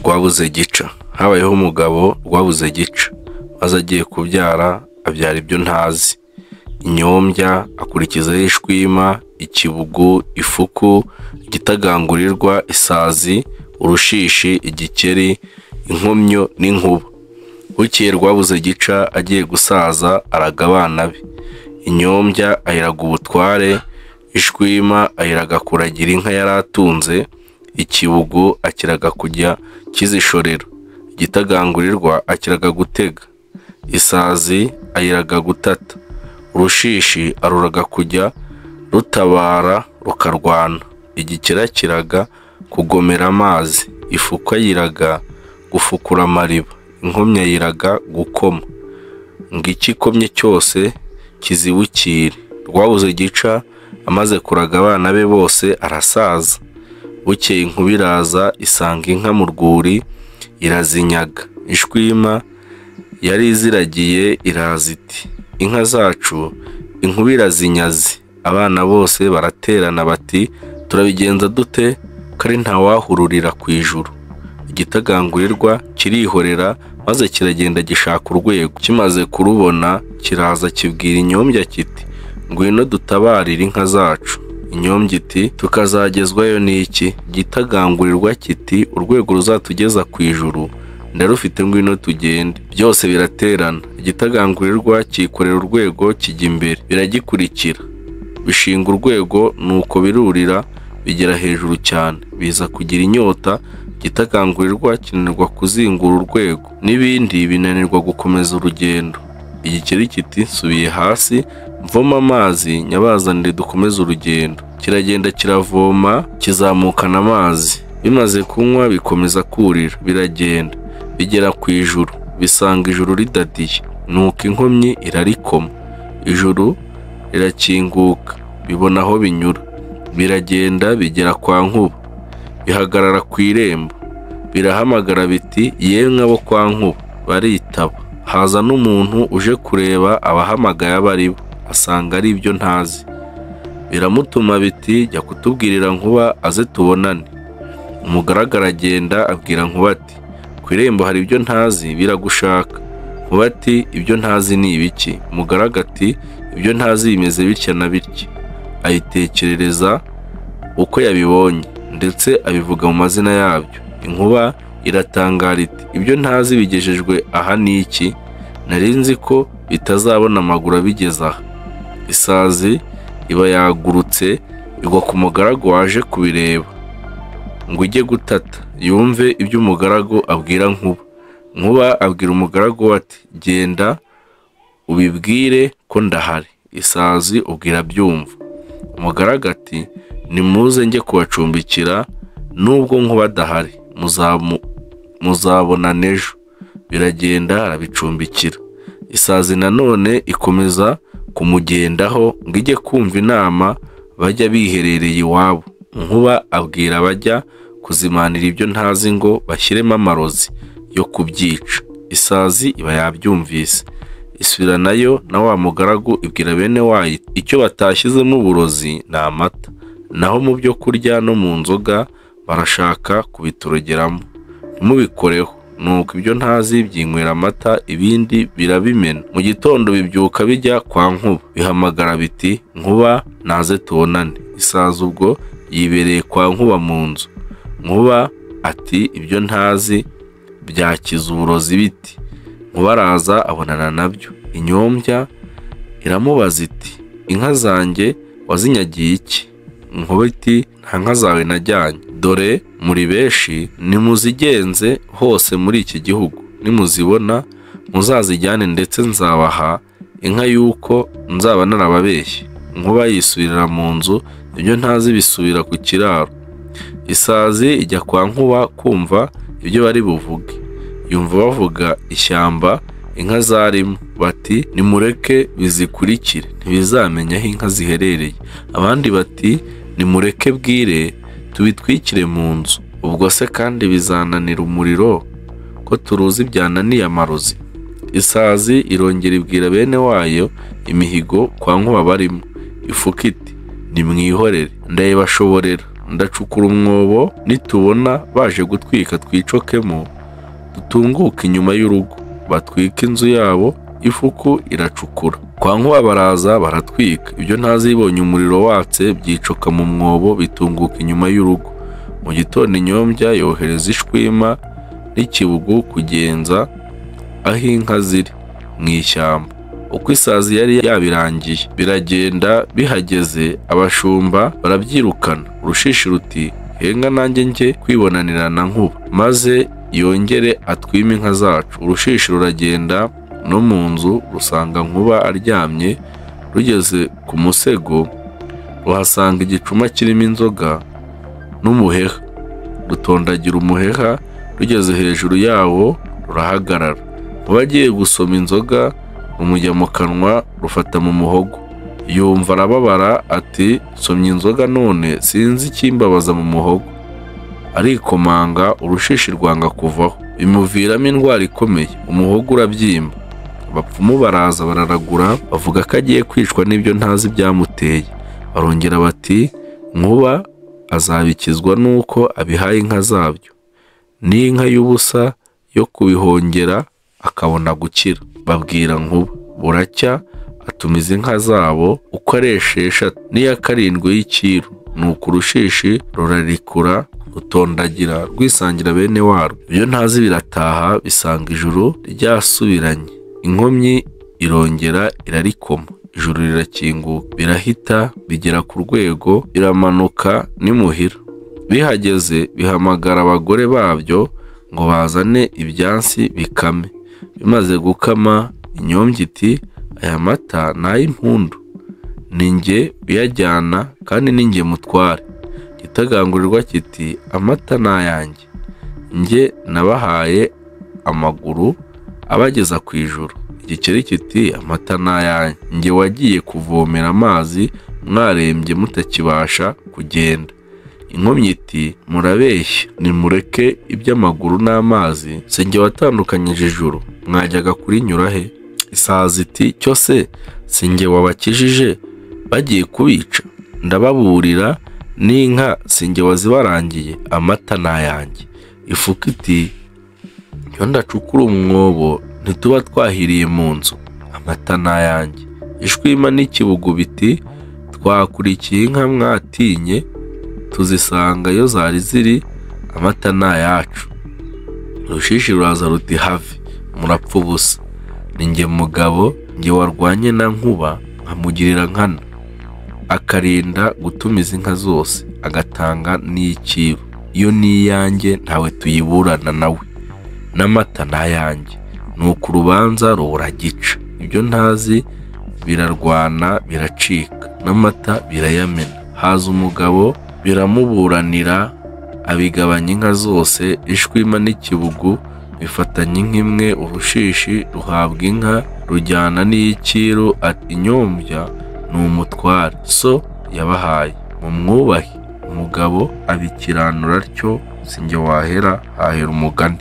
Rwabuze gica. Habayeho umugabo Rwabuze gica, maze agiye kubyara abyara ibyo ntazi. Inyombya akurikizaho ishwima, ikibugu, ifuku, igitagangurirwa, isazi, urushishi, igikeri, inkomyo n'inkuba. Bukeye Rwabuze gica agiye gusaza araga abana be. Inyombya ayiraga ubutware, ishwima ayiraga kuragira inka yari atunze, ikibugu akiraga kujya kizishorera, igitagangurirwa akiraga gutega, isazi ayiraga gutata, urushishi aruraga kujya rutabara rukarwana, igikeri akiraga kugomera amazi, ifuku ayiraga gufukura amariba, inkomyi ayiraga gukoma, ngo icyo ikomye cyose kizibukire. Rwabuze gica amaze kuraga abana be bose arasaza. Bukeye inkuba iraza isanga inka mu rwuri irazinyaga. Ishwima yari iziragiye iraza iti: "Inka zacu inkuba irazinyaze." Abana bose baraterana bati: "Turabigenza dute ko ari ntawahururira ku ijuru?" Igitagangurirwa kirihorera maze kiragenda gishaka urwego. Kimaze kurubona kiraza kibwira inyombya kiti: "Ngwino dutabarire inka zacu." Inyombya iti: "Tukazagezwayo n'iki?" Igitagangurirwa kiti: "Urwego ruzatugeza ku ijuru ndarufite, ngwino tugende." Byose biraterana. Igitagangurirwa cyikorera urwego kijya imbere, biragikurikira. Bishinga urwego nuko birurira bigera hejuru cyane, biza kugira inyota. Igitagangurirwa kinanirwa kuzingura urwego, n'ibindi binanirwa gukomeza urugendo. Igikeri kiti: "Nsubiye hasi mvoma amazi nyabazanire dukomeze urugendo." Kiragenda kiravoma kizamukana amazi. Bimaze kunywa bikomeza kurira, biragenda bigera ku ijuru, bisanga ijuru ridadiye. Nuko inkomyi irarikoma, ijuru rirakinguka, bibona aho binyura. Biragenda bigera kwa Nkuba, bihagarara ku irembo, birahamagara biti: "Yemwe abo kwa Nkuba!" Baritaba. Haza n'umuntu uje kureba abahamagaye abo ari bo, asanga ari ibyo ntazi. Biramutuma biti: "Jya kutubwirira Nkuba aze tubonane." Umugaragu aragenda abwira Nkuba ati: "Ku irembo hari ibyo ntazi biragushaka." Nkuba ati: "Ibyo ntazi ni ibiki?" Umugaragu ati: "Ibyo ntazi bimeze bitya na bitya." Ayitekerereza uko yabibonye, ndetse abivuga mu mazina yabyo. Inkuba iratangara iti: "Ibyo ntazi bigejejwe aha ni iki? Nari nzi ko bitazabona amaguru abigeze aha." Isazi iba yagurutse igwa ku mugaragu waje kubireba, ngo ijye gutata yumve ibyo umugaragu abwira Nkuba. Nkuba abwira umugaragu we ati: "Genda ubibwire ko ndahari." Isazi ubwo irabyumva. Umugaragu ati: "Nimuze njye kubacumbikira nubwo Nkuba adahari, muzabonana ejo." Biragenda arabicumbikira. Isazi nanone ikomeza kumugendaho ngo ijye kumva inama bajya biherereye iwabo. Nkuba abwira abajya kuzimanira ibyo ntazi ngo bashyiremo amarozi yo kubyica. Isazi iba yabyumvise, isubira nayo na wa mugaragu ibwira bene wayo icyo batashyizemo uburozi ni amata, naho mu byo kurya no mu nzoga barashaka kubiturogeramo, ntimubikoreho. Nuko ibyo ntazi byinywera amata, ibindi birabimena. Mu gitondo bibyuka bijya kwa Nkuba, bihamagara biti: "Nkuba naze tubonane." Isazi ubwo yibereye kwa Nkuba mu nzu. Nkuba ati: "Ibyo ntazi byakiza uburozi biti?" Nkuba araza abonana nabyo. Inyombya iramubaza iti: "Inka zanjye wazinyagiye iki?" Nkuba iti: "Nta nka zawe najyanye. Dore muri benshi, nimuzigenze hose muri iki gihugu, nimuzibona muzazijyane, ndetse nzabaha inka y'uko nzaba narababeshye." Nkuba yisubirira mu nzu, ibyo ntazi bisubira ku kiraro. Isazi ijya kwa Nkuba kumva ibyo bari buvuge. Yumva bavuga ishyamba inka zarimo, bati: "Nimureke bizikurikire, ntibizamenya aho inka ziherereye." Abandi bati: "Nimureke bwire tubitwikire mu nzu. Ubwo se kandi bizananira umuriro ko turuzi byananiye amarozi?" Isazi irongera ibwira bene wayo imihigo kwa Nkuba barimo. Ifuka iti: "Nimwihorere ndayibashoborera." Ndacukura umwobo, nitubona baje gutwika twicokemo, dutunguke inyuma y'urugo, batwike inzu yabo." Ifuku iracukura. Kwa Nkuba baraza baratwika. Ibyo ntazi bibonye umuriro watse byicoka mu mwobo bitunguka inyuma y'urugo. Mu gitondo inyombya yohereza ishwima n'ikibugu kugenza aho inka ziri mu ishyamba. Uko isazi yari yabirangiye biragenda, bihageze abashumba barabyirukana. Urushishi ruti: "Henga nanjye njye kwibonanira na Nkuba, maze yongere atwime inka zacu." Urushishi ruragenda no mu nzu rusanga Nkuba aryamye, rugeze ku musego ruhasanga igicuma kirimo inzoga n'umuheha, rutondagira umuheha, rugeze hejuru yawo rurahagarara. Nkuba agiye gusoma inzoga rumujya mu kanwa, rufata mu muhogo, yumva arababara ati: "Somye inzoga none sinzi ikimbabaza mu muhogo." Arikomanga, urushishi rwanga kuvaho, bimuviramo indwara ikomeye, umuhogo urabyimba. Abapfumu baraza bararagura, bavuga ko agiye kwicwa n'ibyo ntazi byamuteye. Barongera bati: "Nkuba azabikizwa n'uko abihaye inka zabyo, n'inka y'ubusa yo kubihongera akabona gukira." Babwira Nkuba. Buracya atumiza inka zabo uko ari 6 n'iya 7 y'icyiru. Nuko urushishi rurarikura rutondagira rwisangira bene warwo. Ibyo ntazi birataha bisanga ijuru ryasubiranye. Inkomyi irongera irarikoma, ijuru rirakinguka, birahita bigera ku rwego, biramanuka n'imuhira. Bihageze bihamagara abagore babyo ngo bazane ibyansi bikame. Bimaze gukama, inyombya iti: "Aya mata ni ay'impundu, ni njye uyajyana kandi ni njye mutware." Igitagangurirwa kiti: "Amata ni ayanjye, njye nabahaye amaguru abageza ku ijuru." Igikeri kiti: "Amata ni ayanjye, njye wagiye kuvomera amazi mwarembye mutakibasha kugenda." Inkomyi iti: "Murabeshya, nimureke iby'amaguru n'amazi, si njye watandukanyije ijuru, mwajyaga kurinyura he?" Isazi iti: "Cyo se si njye wabakijije bagiye kubica? Ndababurira, n'inka si njye wazibarangiye, amata ni ayanjye." Ifuku iti: "Iyo ndacukura umwobo ntituba twahiriye mu nzu, amata ni ayanjye." Ishwima n'ikibugu biti: "Twakurikiye inka mwatinye tuzisanga iyo zari ziri, amata ni ayacu." Urushishi ruraza ruti: "Have, murapfa ubusa, ni njye mugabo, njye warwanye na Nkuba nkamugirira nkana, akarinda gutumiza inka zose, agatanga n'iy'icyiru. Iyo ni iyanjye ntawe tuyiburana nawe, n'amata ni ayanjye." Nuko urubanza rubura gica. Ibyo ntazi birarwana biracika, n'amata birayamena. Haza umugabo biramuburanira, abigabanya inka zose. Ishwima n'ikibugu bifatanya inka imwe, urushishi ruhabwa inka rujyana n'iy'icyiru. Ati: "Inyombya ni umutware so yabahaye, mumwubahe." Umugabo abikiranura atyo, si njye wahera hahera umugani.